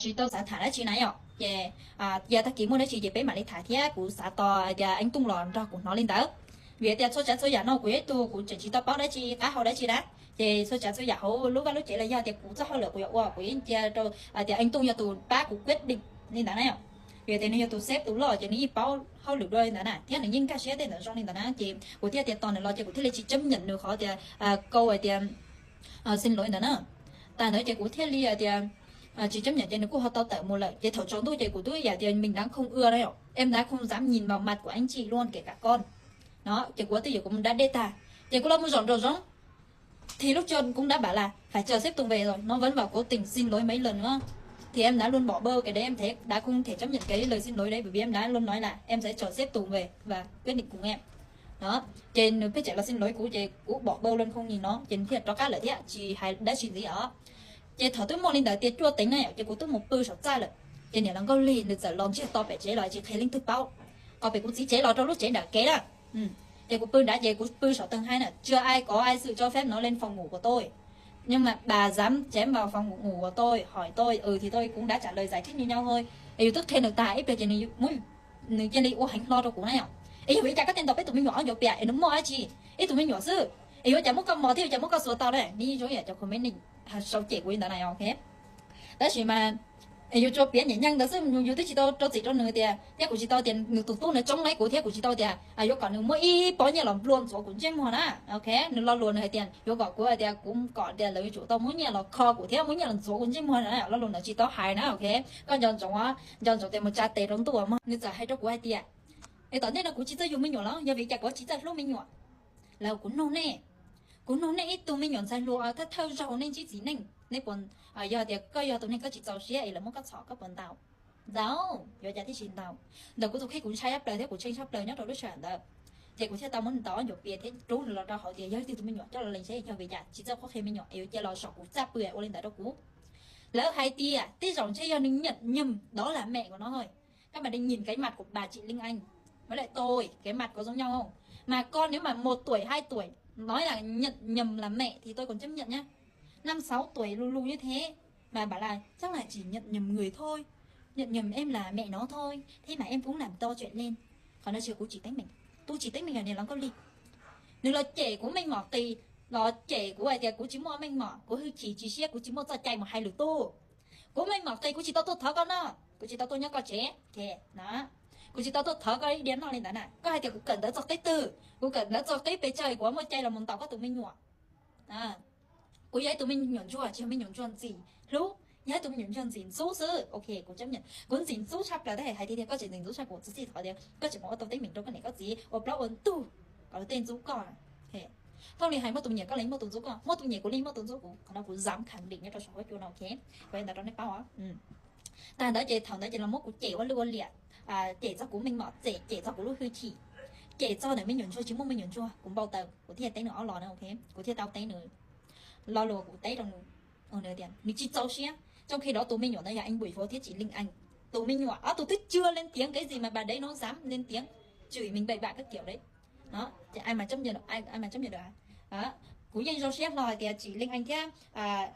tsis tau xav tham dab tsi na yom, ces yog tag kis muaj dab tsi ces peb mam li tham thiab, kuv xav tos tias Eeb Tooj los nrog kuv hnov li ntawd. Vim tias txhua tsav txhua yam no kuv yog ib tug kuv tseem tsis tau paub dab tsi qab hau dab tsi na, ces txhua tsav txhua yam hauv lub vaj lub tsev los yog tias kuv txoj hauj lwm kuv yuav ua kuv yeej cia rau tias Eeb Tooj yog tus pab kuv quyết định li ntawd na yom. Vim tias nws yog tus xeb tus loj ces nws yeej paub hauj lwm dua li ntawd na, thiab nws yeej nkag siab tej ntawd zoo li ntawd na, ces kuv thiaj tias tos nws los ces kuv thiaj li tsis chấp nhận nws qhov tias câu hais tias xin lỗi ntawd na. Tas ntawd ces kuv thiaj li hais tias tsis chấp nhận ces nws kuj ho tau tawm mus lawm. Ces thaum tsaus ntuj ces kuv twb yam tias mình đã không ưa đó, em đã không dám nhìn vào mặt của anh chị luôn, kể cả con. Đó, ces kuv twb yuav kuv mus da dej tag, ces kuv los mus zaum nraum zoov, thì lúc trước cũng đã bảo là phải chờ sếp Tùng về rồi, nó vẫn vào cố tình xin lỗi mấy lần nữa. Thì em đã luôn bỏ bơ cái đấy, em thấy đã không thể chấp nhận cái lời xin lỗi đấy, bởi vì em đã luôn nói là em sẽ chờ sếp Tùng về và quyết định cùng em. Đó, ces nws pheej tseem los xin lỗi kuv ces kuv bỏ bơ luôn không nhìn nó, ces nws thiaj rov qab lawm thiab tsis hais dab tsi ntxiv os. Ces thaum twb muaj li ntawd tias cuaj teev na yom, ces kuv twb mus pw saum txaj lawm. Ces niam laus Nkauj Lig nws txawm los ntsiag to pem tsev los tsis qhia leej twg paub, qhov pem kuv txiv tsev los rau lub tsev nram kev na. Ces kuv pw nrad ces kuv pw saum tag hais na, chưa ai có ai sự cho phép nó lên phòng ngủ của tôi, nhưng mà bà dám chém vào phòng ngủ của tôi, hỏi tôi, ừ thì tôi cũng đã trả lời giải thích như nhau thôi. Es yus twb qhia nws tag ib pliag ces nws cia li ua heev hlo rau kuv na yom. Es yog vim li cas koj thiaj ntaus peb tus me nyuam ob ncuav piam es nws muaj dab tsi? Ib tug me nyuam xwb, es yuav cas muab koj mos thiab yuav cas muab koj xuas tau na, nws zoo yam cov comment sau cem kuv li ntawd na yom, ok. Tab sis mas yus tsuas piav nyiam nyeej ntawd xwb, yus twb tsis tau rau txim rau nws tias, thiab kuv tsis tau tias nws tus tub nws tsoob laib kuv, thiab kuv tsis tau tias yuav kom nws muab ib pob nyiaj los nplua ntxuav kuv ntsej muag na, ok. Nws lo lus nws hais tias yuav kom kuv hais tias kuv kom tias lawv yuav tsum tau muab nyiaj los kho kuv thiab muab nyiaj los ntxuav kuv ntsej muag na, lo lus ntawd tsis tau hais na, ok. Koj nco ntsoov, nco ntsoov tias mus tsa tes rau ntuj mog. Nws txawm hais rau kuv hais tias, es tom ntej no kuv tsis txawj yug me nyuam los yog vim cas kuv tsis txawj hlub me nyuam? Los kuv nug nej, kuv nug nej ib tug me nyuam ntxhais hluas thawj thawj zaug nej ntsib txiv neej, nej puas, yog tias koj yog tus neeg koj tsis txaus siab es lawv muab koj txhom koj puas ntaus? Ntaus, yuav cas thiaj tsis ntaus. Ntawm kuv tus kheej kuv ntshai tshaj plaws thiab kuv tshee tshaj plaws nyob rau lub sij hawm ntawd, ces kuv thiaj tau muab nws ntaus ob ncuav pias thiab rub nws los rau hauv tias yog ib tug me nyuam coj los lees seb yog vim cas tsis txawj qhuab qhia me nyuam es yuav cia los saum kuv txaj pw ua li ntawd rau kuv. Lawv hais tias tej zaum ntshe yog nws nhận nhầm đó là mẹ của nó thôi. Các bạn nên nhìn cái mặt của bà chị Linh Anh với lại tôi, cái mặt có giống nhau không? Mà con nếu mà một tuổi, hai tuổi nói là nhận nhầm là mẹ thì tôi còn chấp nhận nhá. Năm sáu tuổi lù lù như thế mà bảo là chắc là chỉ nhận nhầm người thôi, nhận nhầm em là mẹ nó thôi, thế mà em cũng làm to chuyện lên. Còn nó chưa, cũng chỉ tính mình, tôi chỉ tính mình là niềm lòng có ly. Nws los cem kuv meej mom qis, los cem kuv hais tias kuv tsis muaj meej mom, kuv hwj chim tsis siab, kuv tsis muaj txoj cai mus hais lwm tus. Kuv meej mom qis, kuv tsis tau tuaj thov koj noj, kuv tsis tau tuaj nyob koj tsev, kuv tsis tau tuaj thov koj ib diav noj li ntawd na. Koj hais tias kuv kawm ntawv txog qib twg? Kuv kawm ntawv txog qib pes tsawg kuv muaj cai los mus ntaus koj tus me nyuam? Kuv yog ib tug me nyuam ntsuag, tsis yog me nyuam ntsuag ntxim hlub, yog ib tug me nyuam ntsuag ntxim ntxub xwb, ok, kuv chấp nhận. Kuv ntxim ntxub tshaj plaws, tab hais tias koj tseem ntxim ntxub tshaj kuv, txi txi thov tias koj tseem mus ua tau teeb meem rau koj niam koj txiv, ua plaub ua ntug kom lawv tej ntxub koj. Thooj li hais muaj tus me nyuam koj los muaj tus ntxub koj, muaj tus me nyuam kuv li muaj tus ntxub kuv, qhov no kuv dám khẳng định nyob rau saum huab cua no, ok. Kuv ntawd rau nej paub os. Tag ntawd ces thaum ntawd ces los muab kuv cem ua lwj ua liam, cem txog kuv meej mom, cem, cem txog kuv lub hwj chim, cem txog ntawm me nyuam ntsuag tsis muaj me nyuam ntsuag, kuv npau taws, kuv thiaj teb nws ob los na, ok, kuv thiaj tau teb nws lo lus kuv teb rau nws. Nws tias nws tsis txaus siab, trong khi đó tus me nyuam ntawd yog anh Bùi Phú thiab chị Linh Anh. Tus me nyuam ob tug twb chưa lên tiếng cái gì mà bà đấy nó dám lên tiếng chửi mình bậy bạ các kiểu đấy. Ai mà chấp nhận được, ai mà chấp nhận được hả? Kuv yeej zoo siab hlo hais tias chị Linh Anh thiab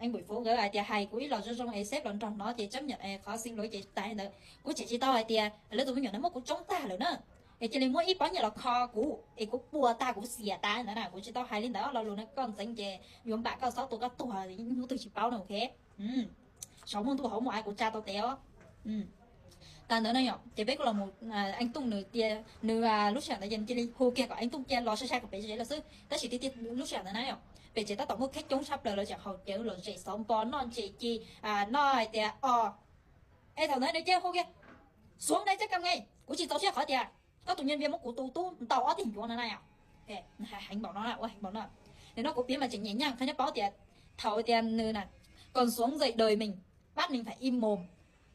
anh Bùi Phú nkawd hais tias hais kuv ib los zoo zoo es sếp los nrog hnov ces chấp nhận es qhov xin lỗi ces tas li ntawd. Kuv tseem tsis tau hais tias lawv tus me nyuam ntawd muab kuv tsoob tag lawm na, es cia li muab ib pob nyiaj los kho kuv es kuv puas tag kuv xiam tas ntawd na. Kuv tsis tau hais li ntawd, lo lus no koj ntxeev ces yuav npam koj xob tua koj tuag, hnub twg tsis paub no, ok. Saum muaj ntuj hauv muaj av, kuv tsa tau tes os. Tas ntawd na yom, ces peb kuj los mus, Eeb Tooj nws tias nws lub sij hawm ntawd ces nws cia li hu kiag kom Eeb Tooj cia los sai sai kom pem tsev lawm xwb, tab sis tiag tiag lub sij hawm ntawd na yom, pem tsev tab tom muaj kheeb coob tshaj plaws, lawv tseem haus cawv los zem xov npo noj ntses ci, noj hais tias o. Es thaum ntawd nws cia li hu kiag, xuống đây, các cặp ngay, kuv tsis txaus siab qhov tias koj tus nhân viên muab kuv tus tub ntaus ob teg ncuav no na yom. Heev npaum no, ua heev npaum no. Nim no kuv piav mas tseem nyiam nyiam qhia nyob paub tias thaum tias nws na, còn xuống dạy đời mình, bắt mình phải im mồm,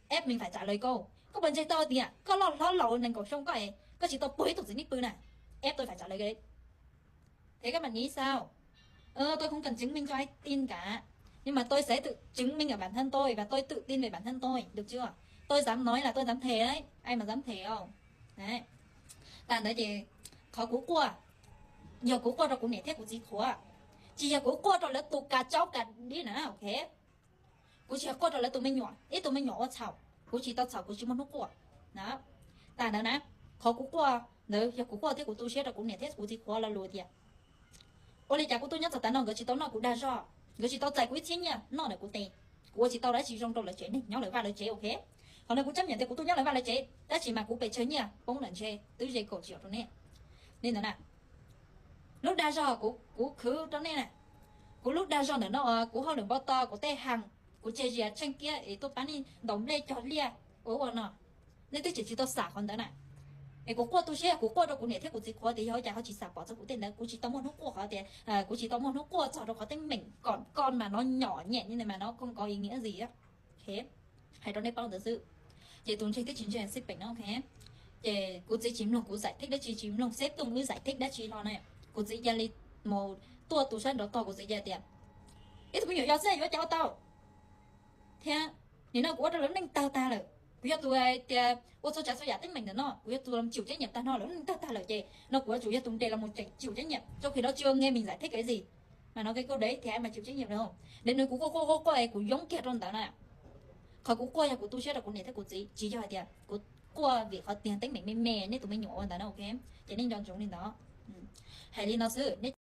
ép mình phải trả lời câu. Koj puas ntseeg tau tias koj loj hlob laus nees nkaum xyoo koj, koj tsis tau puag ib tug txiv neej pw na, ép tôi phải trả lời cái đấy. Thế các bạn nghĩ sao? Ờ, tôi không cần chứng minh cho ai tin cả. Nhưng mà tôi sẽ tự chứng minh ở bản thân tôi và tôi tự tin về bản thân tôi, được chưa? Tôi dám nói là tôi dám thề đấy. Ai mà dám thề không? Đấy. Tag ntawd ces qhov kuv quaj, yog kuv quaj rau kuv niam thiab kuv txiv qhuav, tsis yog kuv quaj rau lawv tus kas tsaub kas dib na, ok. Kuv tsis quaj rau lawv tus me nyuam, ib tug me nyuam ua txhaum, kuv tsis tau txhaum, kuv tsis muaj hnub quaj na. Tas ntawd na, qhov kuv quaj ntawd yog kuv quaj thiab kuv tu siab rau kuv niam thiab kuv txiv qhuav lo lus tias, ua li cas kuv tuaj nyob txog tav no nkawd tsis tau noj kuv dag zog, nkawd tsis tau txais kuv ib txhiab nyiaj noj ntawm kuv tes, kuv ua tsis tau dab tsi zoo rau lawv tsev neeg nyob lawv vaj lawv tsev, ok. Qhov no kuv txom nyem tias kuv tuaj nyob lawv vaj lawv tsev, tab sis mas kuv pes tsawg nyiaj poob lawm ntshe twb ze kaum triệu rau nej. Li ntawd na, lub dag zog kuv khwv rau nej na, kuv lub dag zog ntawm no, kuv hauj lwm npau taws, kuv tej haj, kuv tseg zias tsheej kiab es tuaj pab nej ntaus nplej cog liaj ua ua no, nej twb tseem tsis tau xam qhov ntawd na. Es kuv quaj tu siab, kuv quaj rau kuv niam thiab kuv txiv qhuav tias yog ua cas ho tsis xam pom txog kuv tej ntawd, kuv tsis tau muaj hnub quaj qhov tias, kuv tsis tau muaj hnub quaj txog rau qhov teeb meem kom koj mas no nyom nyem ni mas no không có ý nghĩa gì. Hais rau nej paub ntawd xwb. Ces tus ntseeg thiab tsis ntseeg xij peem no, ok. Ces kuv txiv tsis mloog kuv giải thích dab tsi, tsis mloog seb tuaj wb giải thích dab tsi no na. Kuv txiv cia li mus tuaj tu sab nraud tog, kuv txiv cia tias, ib tug me nyuam yau xwb yuav ua cas ua tau, thiab nim no kuv ua rau lawv neej tawg tag lawm. Kuv yog tus tias ua txhua tsav txhua yam teeb meem ntawm no, kuv yog tus chịu trách nhiệm tag no, lawv neej tawg tag lawm ces no kuv yuav tsum yog tus nres los mus chịu trách nhiệm, trong khi đó chưa nghe mình giải thích cái gì. Mas no cái câu đấy thì ai mà chịu trách nhiệm được không? Nim no kuv quaj quaj quaj quaj es kuv yoob kiag rau ntawd na. Qhov kuv quaj yog kuv tu siab rau kuv niam thiab kuv txiv, tsis yog hais tias kuv quaj vim qhov tiag teeb meem me me nej tus me nyuam ua ntawd na, ok. Ces nej nco ntsoov li ntawd. Hais li no xwb, nej